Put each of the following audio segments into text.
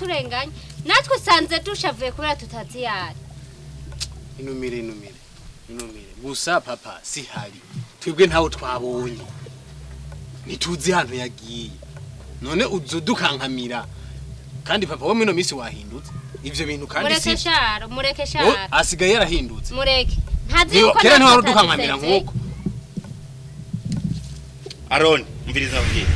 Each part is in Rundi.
uraturenganya. Natwe usanze dushavuye kubera tutazi yari. Inumire, inumire, inumire gusa papa si hari twebwe ntawe twabonye, ntituzi ahantu yagiye. None uzodukankamira kandi papa wo mino misi wahindutse ivyo bintu kandi Mureke si sharo, mureke Wo- sharo. Asigaye yarahindutse. Mureke. Ntazi Niba- yuko kera natwe ntiwari udukankamira tutadusezeye. nk'uko. Aroni, umviriza mbwira.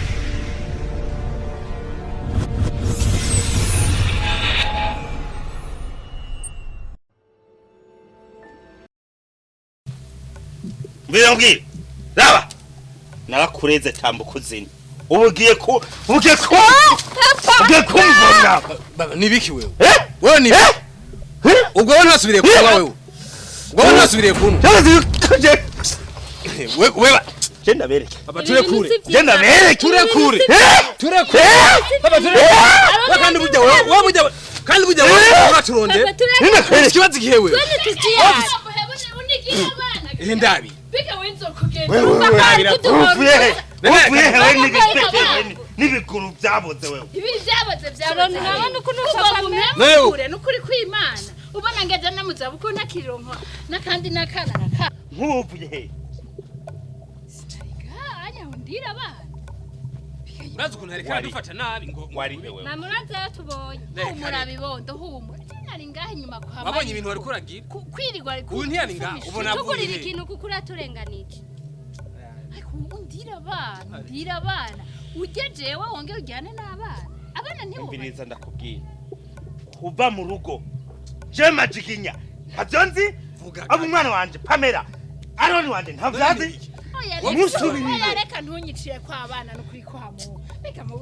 Umviriza mbwira. Raba. Narakureze tambuka uzina. Ubu ugiye ku ugiye ku ugiye kumvuna. Baba, nibiki wewe? Eh? Wewe ni Eh? Ubwo wewe ntasubiriye kunywa wewe? Ubwo wewe ntasubiriye kunywa? Wewe wewe. Genda bereke. Papa, ture kure. Genda bereke. Ture kure. Eh? Ture kure, papa, ture kure. Kandi burya wewe, wewe burya, kandi burya wewe uraturonde. Papa, tureke. Genda bereke. Ikibazo igihe wewe. Twende tuziyara. Ihe ndabi. Wewe uvuye he? Uvuye he wewe n'ibiteke Wewe. n'ibiguru byaboze wewe. Ibiri byaboze. Aroni, Byaboze. nabona ukuntu Kuva papa mu ameze. Nawe- mpembure n'ukuri kw'Imana ubona ngeze no mu zabukuru ntakironka n'akandi n'akana naka Nk'uvuye he? anya ndira abana. Urazi ukuntu yareka aradufata nabi ngo Wari he wewe? Mama, urazi ayo tubonye. Humura bibondo, humura. Nari ngaha inyuma kwa Wabonye Mariko. ibintu wari kuragira? Kwirirwa Ubu ntiyari ngaha, ubona Tugurira avuye he? ikintu kuko uraturenganije. Ariko ubu ndira abana, ndira abana ujye jewe wongere ujyane n'abana, abana ntiwubaye. Umviriza ndakubwira. Kuva mu rugo. Je majiginya. Ntavyo nzi. Vuga. Abo umwana wanje Pamela. Aroni wanje ntavyo nzi. Oya, Musubirire. oya, reka ntunyicire kwa abana n'ukuri kwa mu reka mu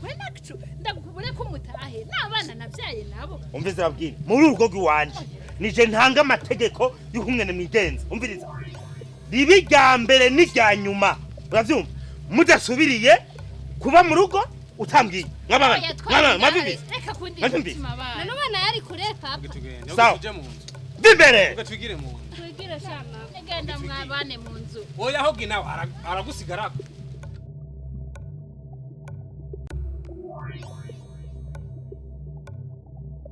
we nacu ndakubure ko mutahe n'abana nabyaye nabo. Umviriza babwira. Muri urugo rw'iwanje. Nije ntanga amategeko y'ukumwene mwigenza. Umviriza. Ribi rya mbere n'irya nyuma. Uravyumva? Mudasubiriye kuba mu rugo utambwiye. Mwabana. Oya, Mwabana, twari mwavyumvise? reka kundi Mwavyumvise? umutima abana. None ubona yari kure papa. Tugende. Sawa. Tuje mu nzu. Vimbere. Twigire mu nzu. Twigire shama. Genda mwabane mu nzu. Oya, ahubwo nawe aragusigara.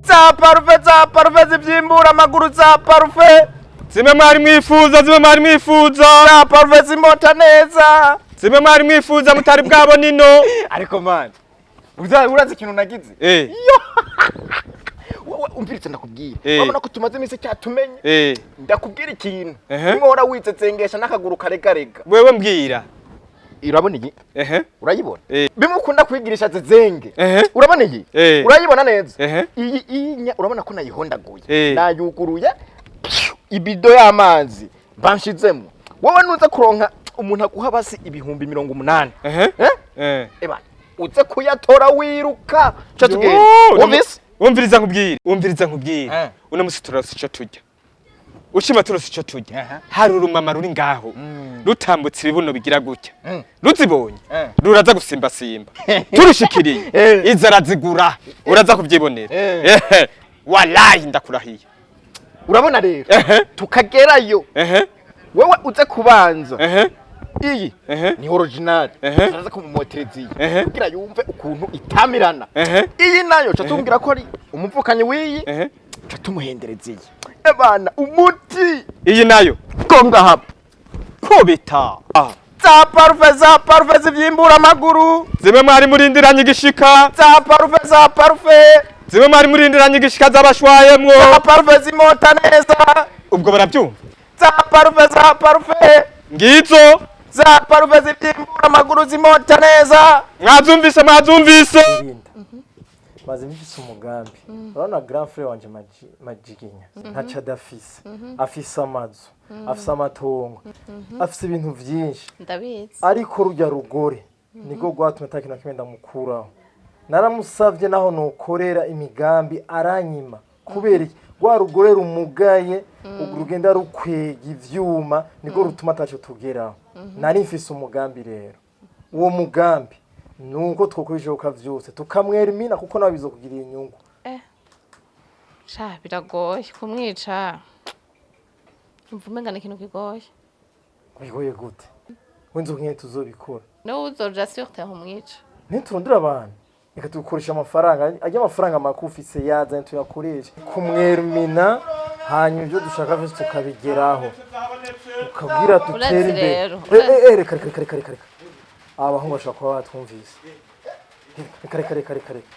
Za parufe, za parufe zibyimbura amaguru, za parufe. Zimwe mwari mwifuza, zimwe mwari mwifuza. Za parufe zimota neza. Zimwe mwari mwifuza mutari bwabona ino. Ariko man, urazi ikintu nagize? Wowe umviritse ndakubwira. Urabona ko tumaze iminsi cyatumenye. Ndakubwira ikintu. Nimwe uhora witsetsengesha n'akaguru karegarega. Wewe mbwira. Urabona iyi? Urayibona? Bimwe ukunda kwigirisha zezenge. Urabona iyi? Urayibona neza? Iyi inya urabona ko nayihondaguye. Nayuguruye ibido y'amazi banshizemo. Wowe nuza kuronka umuntu aguha basi 80,000. Eh? Eba, uze kuyatora wiruka. Cha tugende. Yo, Wumvise? Wumviriza nkubwire, wumviriza nkubwire. Uno musi turose ico turya. Ushima turose ico turya. Hari urumama ruri ngaho. Rutambutse ibibuno bigira gutya. Ruzibonye. Ruraza gusimbasimba. Turushikiriye. Iza arazigura. Uraza kuvyibonera. Ehe. Wallahi ndakurahiye. Urabona rero? Tukagerayo. Wewe uze kubanza. Iyi ni original. Turaza kumumotereza iyi. Kugira yumve ukuntu itamirana. Iyi nayo ca tumubwira ko ari umuvukanyi w'iyi. Ca tumuhendereza iyi. Ebana umuti. Iyi nayo. Gonga hapa. Kubita. Za parufe, za parufe zivyimbura amaguru. Zimwe mwari murindiranye igishika. Za parufe, za parufe. Zimwe mwari murindiranye igishika z'abashwayemwo. Za parufe zimota neza. Ubwo barabyumva. Za parufe, za parufe. Ngizo. Za parufe zivyimbura amaguru zimota neza. Mwazumvise, mwazumvise. Linda, maze mfise umugambi. Urabona grand frère wanje Majiginya ntaco adafise. Afise amazu, afise amatongo, afise ibintu vyinshi. Ndabizi. Ariko rurya rugore niko rwatumye ata kintu na kimwe ndamukuraho. Naramusavye naho nokorera imigambi aranyima. Kubera iki? Rwa rugore rumugaye, rugenda rukwega ivyuma, niko rutuma ataco tugeraho. Nari mfise umugambi rero. Uwo mugambi nuko twokora ibishoboka vyose tukamwera imina kuko nawe bizokugirira inyungu. Sha biragoye kumwica. Umva umenga ni ikintu kigoye. Bigoye gute? Wenze nk'iyo tuzobikora. Niwe uzoja sur terre umwica. Ntiturondera abantu. Reka tukoresha amafaranga, ajya amafaranga makufise yazanye tuyakoreshe kumwerumina, hanyuma ibyo dushaka byose tukabigeraho, ukabwira dutere Urazi imbere. rero, Eh, reka reka reka reka reka, aba bahungu bashobora kuba batwumvise. Reka reka reka reka reka.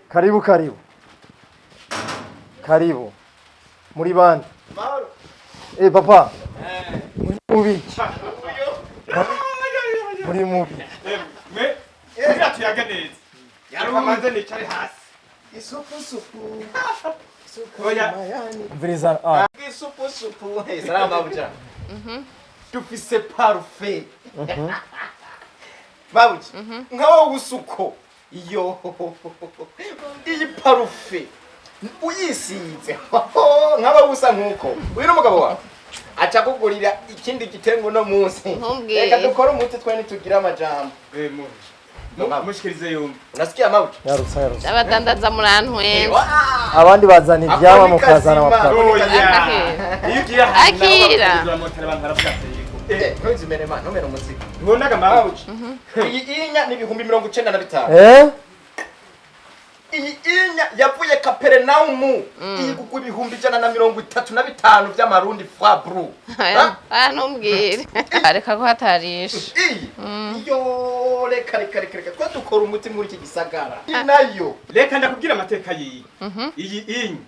Karibu karibu karibu, muri bande? Papa, muri mubiki, muri mubiki? Mwe kugira tuyaga neza, reka nicare hasi. Isupu supu. Oya. Mviriza, ah. Isupu supu. Hey, salama mabuja. Dufise parfait. Mabuja. Nka wowe usuko. Iyo. Iyi parfait uyisize, nka wowe usa nkuko. Uyu ni umugabo wawe. Aca kugurira ikindi gitengo no munsi. Ntumbwire. Reka dukore umuti, twe ntitugira amajambo. Mushikirize yumve. Unasikia, mabuja? Yarutsa yarutsa. Abadandaza murantwenza. Abandi bazana ivyama, mukazana amafaranga. Oya, iyo ugiye ahantu naho Akira. bakugurira motari, abantu baravuga ati yego. Ntuzimene ma, ntumene umuzigo. Ntubonaga, mabuja? Iyi inya ni 95,000. Eh. Iyi inya yavuye Kapernaumu, iyi kugwa 135,000 vy'amarundi franc bru. Aya, ntumbwire, reka ko hatarisha. Iyi iyo, reka reka reka reka, twe dukora umuti muri iki gisagara. Iyi nayo Reka ndakubwira amateka yiyi. Iyi inyi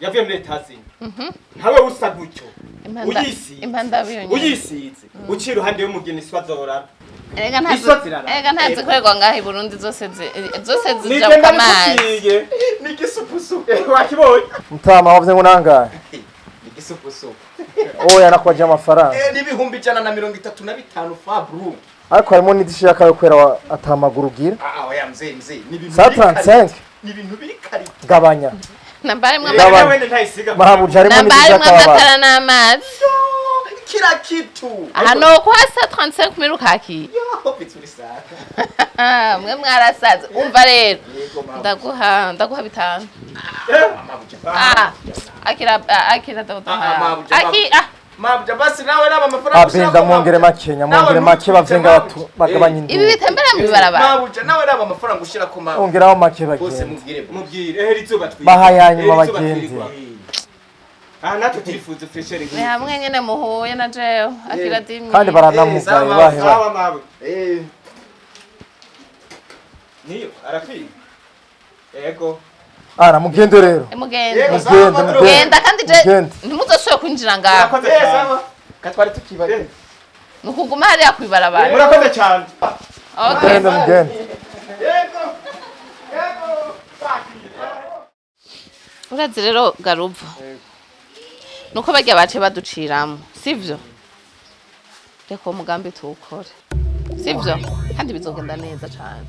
yavuye muri etazini. Nkawe usa gutyo, uyisize, Impanda biyonyene. uyisize uciye iruhande y'umugeni, iswa zorara. Erega ntazi, Iswa zirara. erega ntazi korerwa ngaho i Burundi, zose zose Nibyo zijabuka amazi. ndabikubwiye. Ni igisupusupu. Wakibonye? Mutama, wavuze ngo nangahe? Ni igisupusupu. Oya, nakwaje amafaranga. Ni 135,000 franc bru. Ariko harimo n'idishaka yo kwera atamaguru ugira. Ah, oya mzee, mzee, ni ibintu Sa biri qualité. 35. Ni ibintu biri qualité. Gabanya. Namba harimwo Gabanya. Wenda ntayisiga. Mahabuja, harimo namba harimwo n'idishaka amatara wabana. n'amazi. Kila kitu. Aha no kuhasa 35 mille ukakira. Yo, vizuri sana. Mwe mwarasaze, umva rero. Yego mama. Ndaguha 5. Mabuja. Ah, akira, akira dodo. Ah, mabuja. Aki, ah. Mabuja, basi nawe naba amafaranga. Abenza, mwongere makenya, mwongere make, bavenga batu bagabanya Ibi induru. bitembera mu ibarabara. Mabuja, nawe naba amafaranga ushira ko, mabuja. Ongeraho make Bose bagende. mubwire. Mubwire ehera izuba twirirwa. Baha ya nyuma Ehera izuba bagende. twirirwa. Aha natwe turifuza fraîcheur. Ni hamwe nyene muhuye na jewe, akira dimi. Kandi baranamugaye, bahe bahe. Sawa mabuja. Eh. Niyo arakwiye, yego. Ara mugende rero. Mugende. Yego, Mugende, sawa, madro. mugende. Genda, kandi je Mugende. ntimuzosubire kwinjira ngaho. Murakoze Eh, cyane. sawa. Katwari tukibaye. Ni ukuguma hariya kw'ibarabara. Murakoze cyane. Okay. Mugende mugende. Yego. Yego. Urazi rero garuva, nuko barya bace baduciramo, sivyo? Reka uwo mugambi tuwukore, sivyo? Kandi bizogenda neza cane.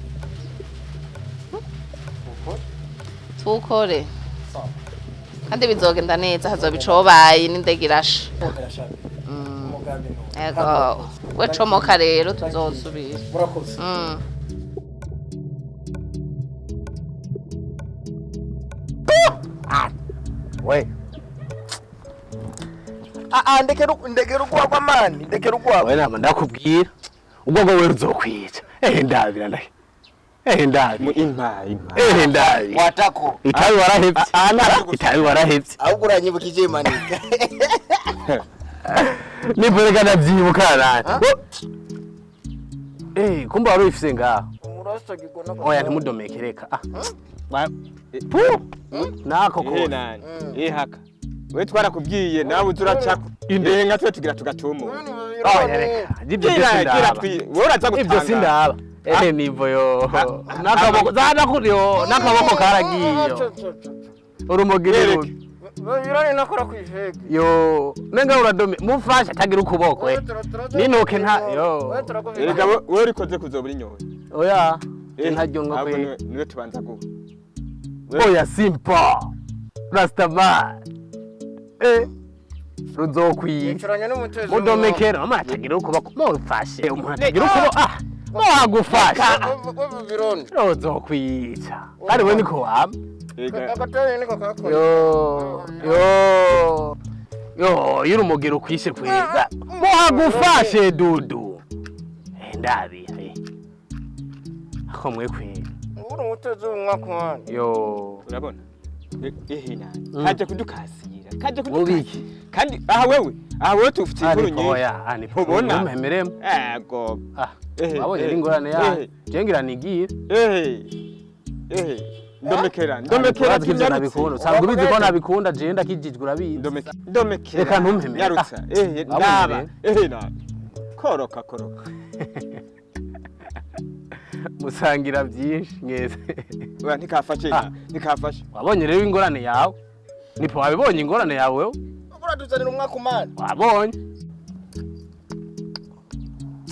Tuwukore kandi bizogenda neza, hazoba icobaye n'indege irasha. Ego, we comoka rero, tuzosubira. Murakoze. We. Ah ah, ndekera ndekera ugwagwa mani, ndekera ugwagwa. We nama ndakubwira, ubwonko wewe ruzokwica. Ehe ndabira ndahe, ehe ndabira. Impa impa. Ehe ndabira. Watako. Itabi warahevye, itabi warahevye. Ahubwo uranyibukije manika. Niporeka ndavyibuka nani. Eh, kumbe wari uyifise ngaho. Umurasta gigona. Oya, ntimudomeke, reka. Ah. Pu nako Eh kose. nani eh haka we, twarakubwiye nawe uzuracako indenga, twe tugira tugatumura. Oya reka, ibyo sindaba. Wowe uraza Ibyo gutanga. sindaba. Ehe nivo yo. Nakaboko zana kuriyo, nakaboko karagiye. Urumogi ni rubi. Birone nakora kwihege. Yo, nenga uradome, mufashe atagira ukuboko eh. Ninoke nta yo. Erega wewe urikoze kuzobura inyoye. Oya, ntaryo ngo ahubwo kwe. niwe tubanza guha. Oya simple. Rastaman. Eh. Ruzokwiye. Yicaranye n'umutezo. Mudomekera, mama atagira ukuboko. Mufashe umuntu atagira ukuboko. Ah, mwagufasha. Birone. Ruzokwica. Kandi we niko wama. Erega Agateye niko kakora. Yo, yo. Yo, iyo urumugero ukwishe kweza. Muhagufashe dudu. Ndabi. Ako mwe kwera. Uri umutezi w'umwaka wanje. Yo. Urabona? Ehe nani. Kaje kudukasira. Kaje kudukasira. Kandi aha wewe, aha wewe tufite inkuru nyinshi. Oya, ani ubona. Umpemeremo. Ego. Ah. Wabonye ingorane ya. Jengira nigira. Ndomekera, ndomekera ivyo nabikunda. Usanga ubizi ko nabikunda, je ndakijijwe urabizi. Ndomekera. Reka ntumpemere. Nyarutsa. Ndaba. Nabi. Koroka koroka. Musangira byinshi mwese. Oya ntikafashe, ntikafashe. Wabonye rero ingorane yawe? Nipo wabibonye ingorane yawe wewe? Uraduzanira umwaka umana. Wabonye?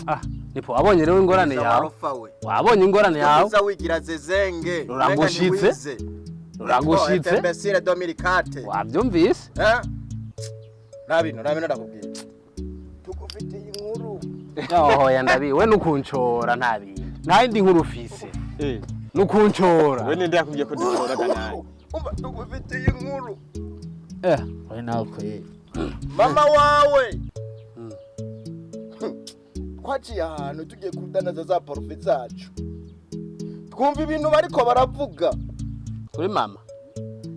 Ah, nipo wabonye rero ingorane yawe? Wabonye ingorane yawe? Uza wigira zezenge. Ruragushitse. Ruragushitse. Imbesire 2004. Wabyumvise? Eh? Rabino, rabino ndakubwira. Tukufitiye inkuru. Yoho ndabi, we nukuncora ntabi. Nta yindi nkuru ufise. Nukuncora. We ninde yakubwiye ko ducora nawe? Umva tukufitiye inkuru. We nawe kweli. Mama wawe. Twaciye ahantu tugiye kudanaza za parufe zacu. Twumva ibintu bariko baravuga. Kuri mama.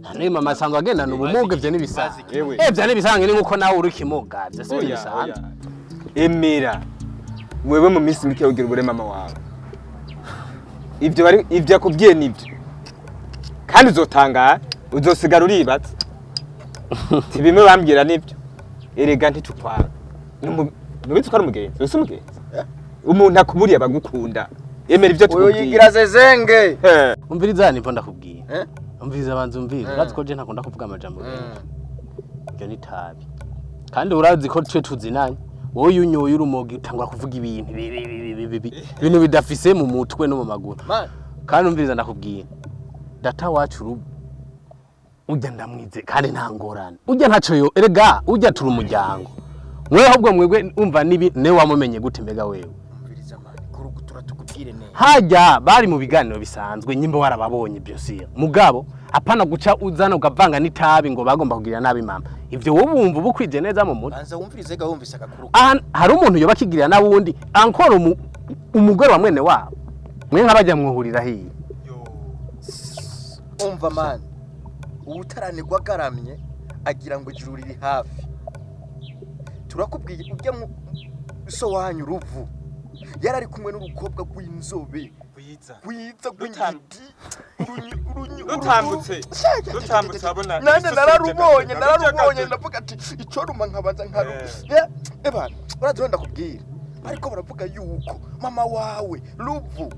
Hano mama asanzwe agendana ubumuga ivyo nibisanzwe. Ivyo nibisanzwe ni nkuko nawe uri kimuga, ivyo si bisanzwe. Emera. Wewe mu minsi mike ugira ubure mama wawe. Ivyo bari ivyo akubwiye nivyo. Kandi uzotangara, uzosigara uribatse. Tibimwe bambwira nivyo. Erega ntitukwanga. Nubizi ko ari umugenzi, usi umugenzi. Umuntu akuburiye abagukunda. Emera ivyo tukubwiye. Uyo yigira zezenge. Umviriza nipo ndakubwiye. Umviriza banza umviriza. Urazi ko je ntakunda kuvuga amajambo menshi. Ibyo ni tabi. Kandi urazi ko twe tuzinanye. Wowe unyoye urumogi utangwa kuvuga ibintu ibintu bidafise mu mutwe no mu maguru. Kandi umviriza ndakubwiye. Data wacu ujya ndamwize kandi nta ngorane. Ujya ntaco yo erega ujya turi umuryango. Mwe ahubwo mwebwe umva nibi ne wamumenye gute mbega wewe. Umviriza mani kurugutura tukubwire neza. Hajya bari mu biganiro bisanzwe nyimbo warababonye ibyo siya. Mugabo apana guca uzana ugavanga n'itabi ngo bagomba kugira nabi mama. Ivyo wowe wumva ubukwije neza mu mutwe. Banza wumvirize ga wumvise agakuru. Hari umuntu yoba kigirira nabundi ankora umugore wa mwene wabo. Mwe nk'abajya mwuhurira hiye. Umva mani. Ubutaranirwa garamye agira ngo ijuru riri hafi. Turakubwiye ujya mu so wanyu ruvu. Yarari kumwe n'urukobwa rw'inzobe. Kwiza rw'ingidi. Rutambutse. Rutambutse abona. Nande nararubonye ndavuga ati ico ruma nkabanza nkaru. Ebana, urazi ndakubwira. Bariko baravuga yuko mama wawe ruvu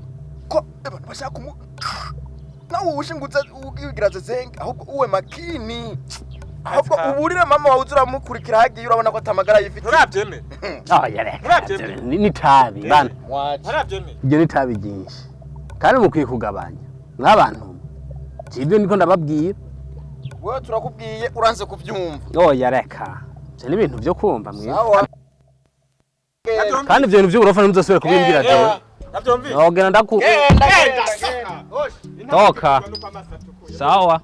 ko ebana bashaka umu nawe ushingutse ugira zezenge ahubwo uwe makini. Ahubwo uburire mama wawe uzuramukurikira hagiye urabona ko atamagara yifite. Urabyemera? Oya ni tabi bana. Urabyemera? Ibyo ni tabi byinshi. Kandi mukwiye kugabanya. Nk'abantu. Ibyo niko ndababwira. Wewe turakubwiye uranze kubyumva. Oya reka. Ibyo ni ibintu byo kumva mwe. Kandi ibyo bintu by'uburofa ntimuzosubire kubimbwira jewe. Nogenda ndaku. Toka. Sawa.